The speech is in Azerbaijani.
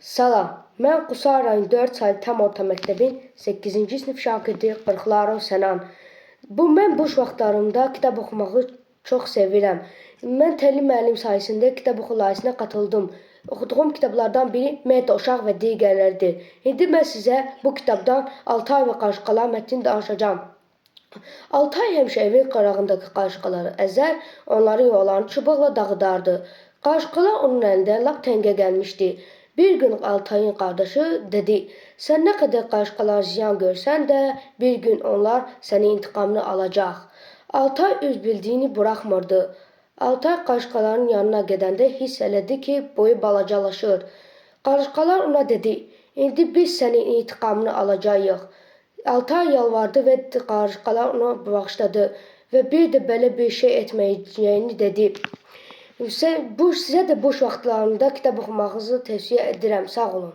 Salam, mən Qusar rayon 4 saylı tam orta məktəbin 8-ci sinif şagirdi Qırıqlarov Sənan. Bu mən boş vaxtlarımda kitab oxumağı çox sevirəm. Mən Təlim müəllim sayəsində kitab oxu layihəsinə qatıldım. Oxuduğum kitablardan biri Meta Uşaq və digərləridir. İndi mən sizə bu kitabdan Altay və Qarışqalar mətnini danışacağam. Altay həmişə evin qırağındakı qarışqaları əzər, onların yuvalarını çubuqla dağıdardı. Qarışqalar onun əlindən lap təngə gəlmişdi. Bir gün Altayın qardaşı dedi: "Sən nə qədər qarışqalar ziyan görsən də, bir gün onlar sənin intiqamını alacaq." Altay öz bildiyini buraxmırdı. Altay qarışqaların yanına gedəndə hiss elədi ki, boyu balacalaşır. Qarışqalar ona dedi: "İndi biz sənin intiqamını alacağıq." Altay yalvardı və qarışqalar onu bağışladı və bir də belə bir şey etməyəcəyini dedi. Bu sizə də boş vaxtlarında kitab oxumağınızı tövsiyə edirəm. Sağ olun.